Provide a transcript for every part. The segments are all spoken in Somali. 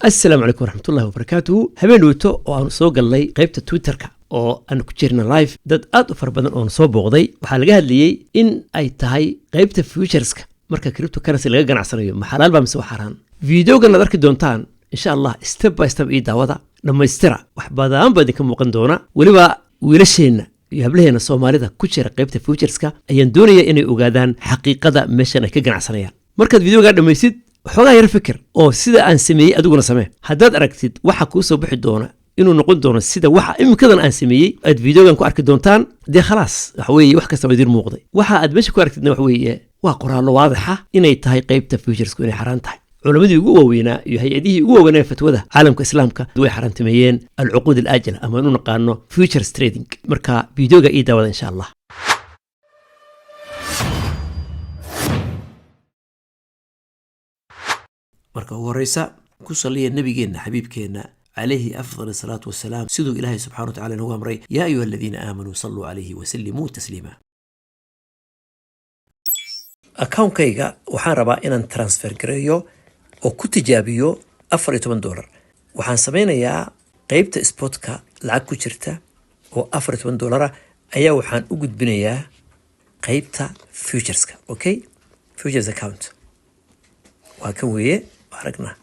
Asalaamu calaykum waraxmatullahi wabarakaatuhu. Habeen dhowto oo aanu soo galnay qaybta Twitterka oo aanu ku jirna live, dad aad u fara badan oonu soo booqday, waxaa laga hadlayey in ay tahay qaybta futureska marka cryptocurrency laga ganacsanayo, ma xalaal baa mise waa xaaraan? Videogan aad arki doontaan, insha Allah, step by step ii daawada, dhammaystira. Wax badan baa idinka muuqan doona. Weliba wiilasheenna iyo hablaheenna Soomaalida ku jira qaybta futureska ayaan doonaya inay ogaadaan xaqiiqada meeshan ay ka ganacsanayaan. Markaad videogaa dhammaysid, waxoogaa yar fikir oo sida aan sameeyey adiguna samee. Haddaad aragtid waxa kuu soo bixi doona inuu noqon doono sida waxa iminkadan aan sameeyey aad videogan ku arki doontaan, dee khalaas, waxa weeye wax kastaba idiin muuqday. Waxa aad meesha ku aragtidna waxa weeye waa qoraallo waadixa inay tahay qaybta futuresku inay xaraan tahay. Culamadii ugu waaweynaa iyo hay-adihii ugu waaweynaa ee fatwada caalamka Islaamka way xaaraantimeeyeen alcuquud alaajila ama inu naqaano futures trading. Marka videoga ii daawada, insha Allah. Marka ugu horeysa, ku saliya nabigeenna, xabiibkeenna, calayhi afdal asalaatu wasalaam, siduu Ilaahay subxana wa tacala inagu amray: "Yaa ayuha aladiina aamanuu salluu calayhi wasallimuu tasliima." Accountkayga waxaan rabaa inaan transfer gareeyo oo ku tijaabiyo $14. Waxaan sameynayaa qeybta spotka lacag ku jirta oo $14 ayaa waxaan u gudbinayaa qeybta futureska. Okay, futures account waa kan weeye. Waa aragnaa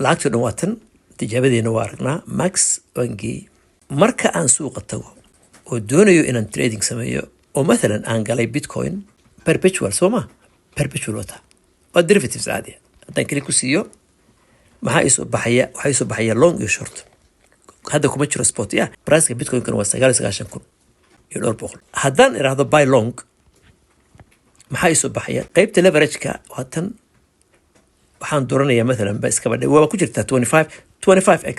lacagtii dhan, waa tan tijaabadeena, waa aragnaa. Max waan geeyey. Marka aan suuqa tago oo doonayo inaan trading sameeyo, oo mathalan aan galay Bitcoin perpetual, soo ma? Perpetual wata waa derivatives caadi ah. Haddaan keli ku siiyo, maxaa iisoo baxaya? Waxaa iisoo baxaya long iyo short. Hadda kuma jiro spot ya. Priceka Bitcoinkana waa 99,000 iyo dhowr boqol. Haddaan iraahdo buy long, maxaa iisoo baxaya? Qeybta leverageka waa tan. Waxaan dooranayaa mathalan ba iskaba dhe, waaba ku jirtaa 25, 25 x.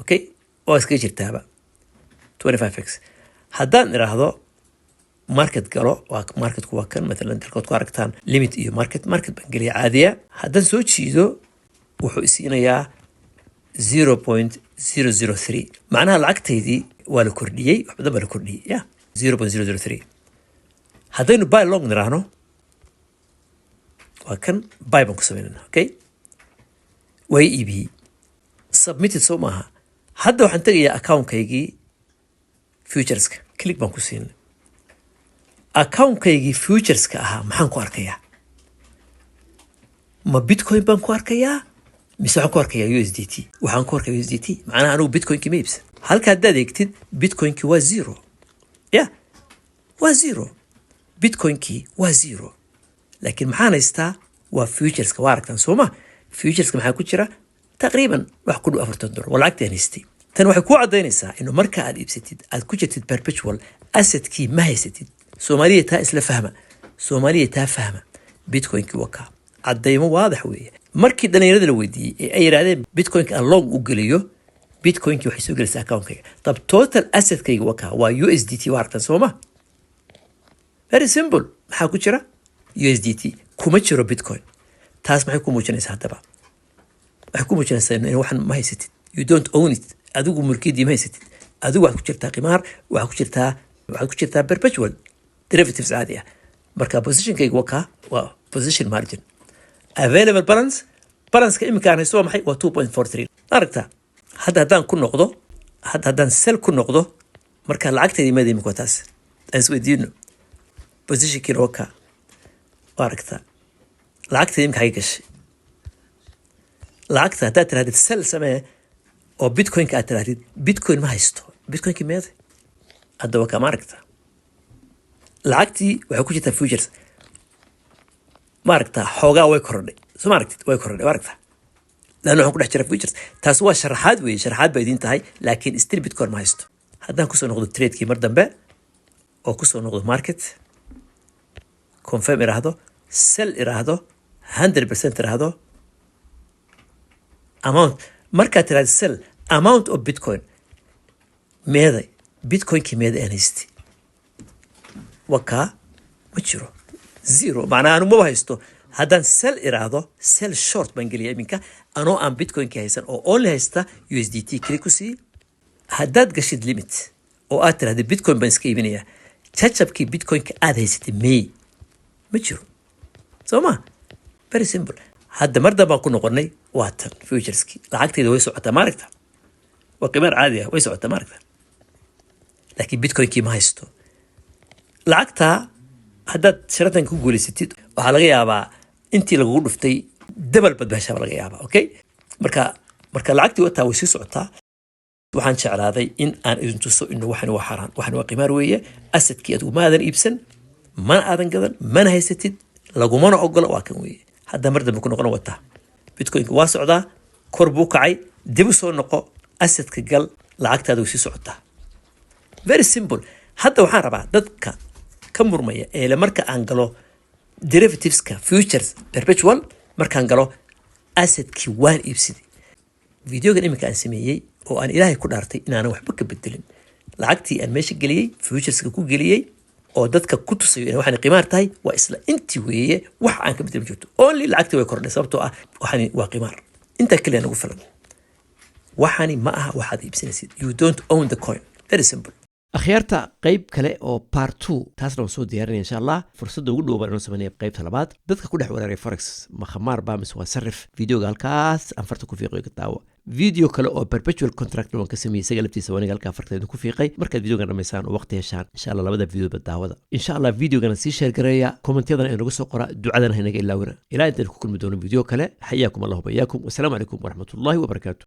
Okay, waa iskaga jirtaaba 25 x. Haddaan iraahdo market galo, waa marketku waa kan. Mathalan dalkood ku aragtaan limit iyo market. Market baan geliya caadiya. Haddaan soo jiido, wuxuu isiinayaa 0.003. Macnaha lacagtaydii waa la kordhiyey, wax badan baa la kordhiyey ya, 0.003. Haddaynu buy long niraahno, waa kan, buy baan ku samaynana. Okay, waa i iibiyey, submitted, soo maaha? Hadda waxaan tegayaa accountkaygii futureska, click baan ku siinay. Accountkaygii futureska ahaa maxaan ku arkayaa? Ma Bitcoin baan ku arkayaa mise waxaan ku arkayaa USDT? Waxaan ku arkayaa USDT. Macnaha anigu Bitcoinkii ma iibsan. Halka haddaad eegtid, Bitcoinkii waa zero ya, waa zero. Bitcoinkii waa zero, laakiin maxaan haystaa? Waa futureska, waa aragtaan, soo ma? Futureska maxaa ku jira? Taqriiban wax ku dhow $40 waa lacagtii aan haystay. Tan waxay kuu caddaynaysaa inuu marka aad iibsatid aad ku jirtid perpetual, assetkii ma haysatid. Soomaaliya taa isla fahma, Soomaaliya taa fahma. Bitcoinkii waa kaa, caddaymo waadax weeye. Markii dhalinyarada la weydiiyey ee ay yidhahdeen Bitcoinka aan long u geliyo, Bitcoinkii waxay soo gelaysaa accountkayga. Tab total assetkayga waa kaa, waa USDT, waa aragtaan, soo ma? Very simple. Maxaa ku jira? USDT. Kuma jiro Bitcoin. Taas maxay ku muujinaysaa haddaba? Waxay ku muujinaysaa in waxan ma haysatid, you don't own it. Adigu mulkiyaddii ma haysatid. Adigu waxaad ku jirtaa qimaar, waxaad ku jirtaa perpetual derivatives caadi ah. Marka positionkayga waa kaa, waa position margin, available balance. Balanceka iminka aan haysto waa maxay? Waa 2.43. Aragtaa? Hadda haddaan ku noqdo, hadda haddaan sell ku noqdo, marka lacagteedii mada imika waa taas. Aan isweydiino, positionkiina waa kaa, waa aragtaa. Lacagteedii imika xagay gashay? Lacagta haddaad tirahdid sell samee oo Bitcoinka aad tirahdid, Bitcoin ma haysto. Bitcoinkii meeday? Hadda waa kaa, ma aragtaa? Lacagtii waxay ku jirtaa futures, ma aragtaa? Xoogaa way korodhay, soo ma aragtid? Way korodhay, ma aragtaa? Laanna waxaan ku dhex jira futures. Taas waa sharaxaad weeye, sharaxaad ba idiin tahay, laakiin still Bitcoin ma haysto. Haddaan kusoo noqdo tradekii mar dambe oo kusoo noqdo market, confirm iraahdo, sell iraahdo, 100% iraahdo, amount, markaad tiraahdo sell amount of Bitcoin, meeday Bitcoinkii? Meeday aan haystay? Wakaa, ma jiro, zero. Macnaha anu maba haysto. Haddaan sell iraahdo, sell short baan geliya iminka anoo aan Bitcoinkii haysan oo only haysta USDT, keli ku sii. Haddaad gashid limit oo aad tirahdid Bitcoin baan iska iibinayaa, jajabkii Bitcoinka aad haysatay may? Ma jiro, soo ma? Very simple. Hadda mar dambaan ku noqonay, waa tan futureski. Lacagtayda way socotaa, maaragta? Waa qimaar caadi ah, way socotaa, maaragta? Laakiin bitcoinkii ma haysto. Lacagta haddaad sharatanka ku guulaysatid, waxaa laga yaabaa intii lagugu dhuftay double bad bahashaa laga yaabaa. Okay, marka lacagtii wataa, way sii socotaa. Waxaan jeclaaday in aan idin tuso inu waxan waa xaaraan, waxan waa qimaar weeye. Assetkii adigu ma aadan iibsan, mana aadan gadan, mana haysatid, lagumana ogola. Waa kan weeye. Hadda mar dambe ku noqon, wataa bitcoinka, waa socdaa, kor buu kacay, dib u soo noqo, assetka gal, lacagtaada way sii socotaa. Very simple. Hadda waxaan rabaa dadka ka murmaya eele marka aan galo derivativeska, futures, perpetual markaan galo, assetkii waan iibsaday. Videogan iminka aan sameeyey oo aan Ilaahay ku dhaartay inaanan waxba ka bedelin lacagtii aan meesha geliyey, futureska ku geliyey, oo dadka ku tusayo inay waxaan qimaar tahay, waa isla intii weeye. Wax aan ka bedelin jirto, only lacagtii way kordhay, sababtoo ah waxani waa qimaar. Intaa keliya nagu filan. Waxani ma aha waxaad iibsanaysid. You don't own the coin. Very simple. Akhyaarta, qayb kale oo part two taasna waan soo diyaarinaya, insha Allah. Fursadda ugu dhow baan inoo sameynaya qaybta labaad. Dadka ku dhex weeraray forex ma khamaar baa mise waa sarif? Videoga halkaas aan farta ku fiiqayo ka daawo. Video kale oo perpetual contract waan ka sameeyey, isaga laftiisa waniga halkaa farta idinku fiiqay. Markaad videogan dhamaysaan oo waqti heshaan, insha Allah, labada videoba daawada. Insha Allah videogana sii share gareeya, commentiyadana inagu soo qora, ducadana ha inaga ilaawina. Ilaa intaan ku kulmi doono video kale, xayaakum Allahu bayaakum, wasalaamu calaykum waraxmatullahi wabarakaatu.